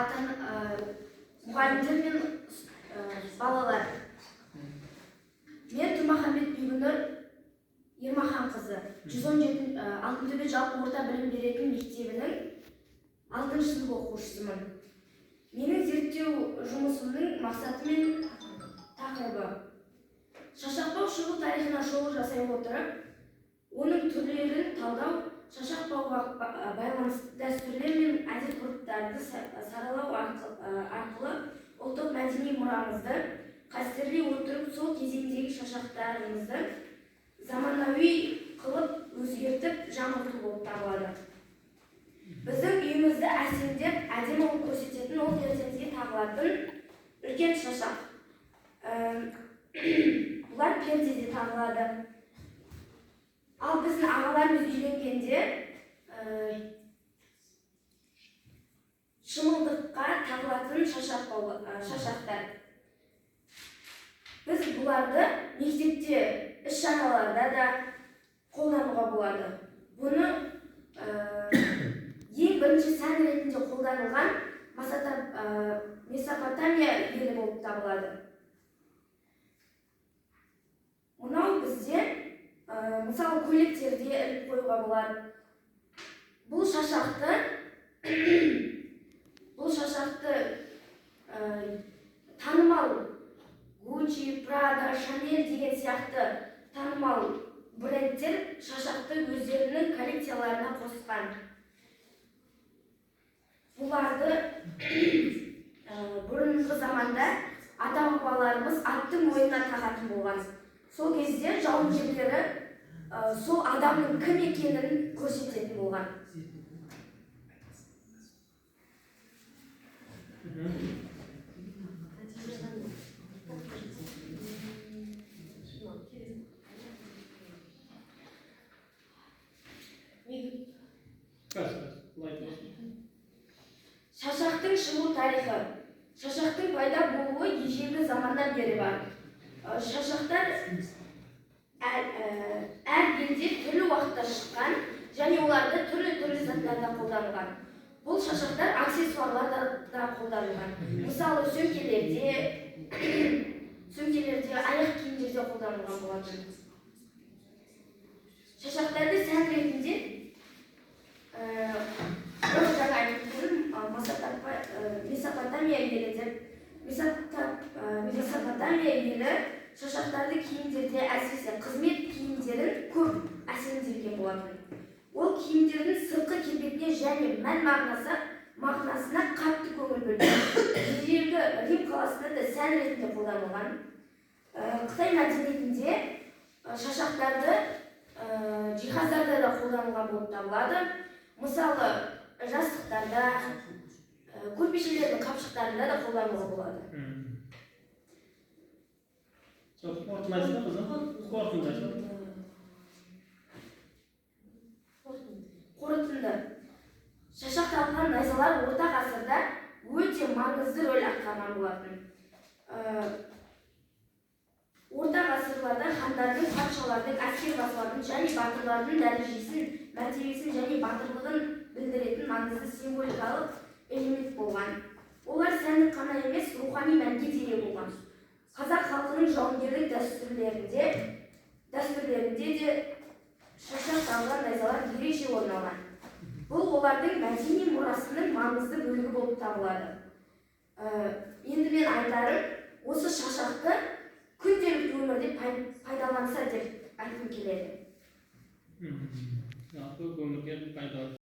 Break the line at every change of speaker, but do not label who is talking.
Ата, мұғалімдер мен балалар. Мен Тұрмахамбет Бибінұр Ермаханқызы, 117 Алтынтөбе жалпы орта білім беретін мектебінің 6 сынып оқушысымын. Менің зерттеу жұмысымның мақсаты мен тақырыбы: шашақбау шығу тарихына шолу жасай отырып, оның түрлерін талдау, шашақбауға байланысты дәстүрлер мен әдет ғұрыптарды саралау арқылы ұлттық мәдени мұрамызды қастерлей отырып, сол кезеңдегі шашақтарымызды заманауи қылып өзгертіп жаңғырту болып табылады. Біздің үйімізді әсемдеп, әдемі қылып көрсететін ол пердемізге тағылатын үлкен шашақ. Бұлар пердеде тағылады. Ал біздің ағаларымыз үйленгенде шымылдыққа тағылатын шашақтар. Біз бұларды мектепте іс-шараларда да қолдануға болады. Бұны ең бірінші сән ретінде қолданылған Месопотамия елі болып табылады. Мынау бізде мысалы, көйлектерде іліп қоюға болады. Бұл шашақты танымал Гуччи, Прада, Шанель деген сияқты танымал брендтер шашақты өздерінің коллекцияларына қосқан. Бұларды бұрынғы заманда ата бабаларымыз аттың мойнына тағатын болған. Сол кезде жауынгерлері сол адамның кім екенін көрсететін болған.
Қазір, былай болсын.
Шашақтың шығу тарихы. Шашақтың пайда болуы ежелгі заманнан бері бар. Шашақтар әр елде түрлі уақытта шыққан және оларды түрлі-түрлі заттарда қолданылған. Бұл шашақтар аксессуарларда да қолданылған. Мысалы, сөмкелерде, аяқ киімдерде қолданылған болатын. Шашақтарды сән ретінде бір жаңа айтып тұрмын, Месопотамия елі деп. Месопотамия елі шашақтарды киімдерде, әсіресе қызмет киімдерін көп әсемдеген болатын. Ол киімдердің сыртқы келбетіне және мән мағынасына қатты көңіл бөлген. Ежелгі Рим қаласында да сән ретінде қолданылған. Қытай мәдениетінде шашақтарды жиһаздарда да қолданылған болып табылады. Мысалы, жастықтарда, көрпешелердің қапшықтарында да қолдануға болады.
Жоқ, қорытындайсың ба, қызым? Қорытындайсың.
Қорытынды. Шашақ тағылған найзалар орта ғасырда өте маңызды рөл атқарған болатын. Орта ғасырларда хандардың, патшалардың, әскербасылардың және батырлардың дәрежесін, мәртебесін және батырлығын білдіретін маңызды символикалық элемент болған. Олар сәндік қана емес, рухани мәнге де ие болған. Қазақ халқының жауынгерлік дәстүрлерінде де шашақ тағылған найзалар ерекше орын алған. Бұл олардың мәдени мұрасының маңызды бөлігі болып табылады. Енді мен айтарым, осы шашақты күнделікті өмірде пайдаланса деп айтқым келеді.
Жалпы өмірге пайдалы.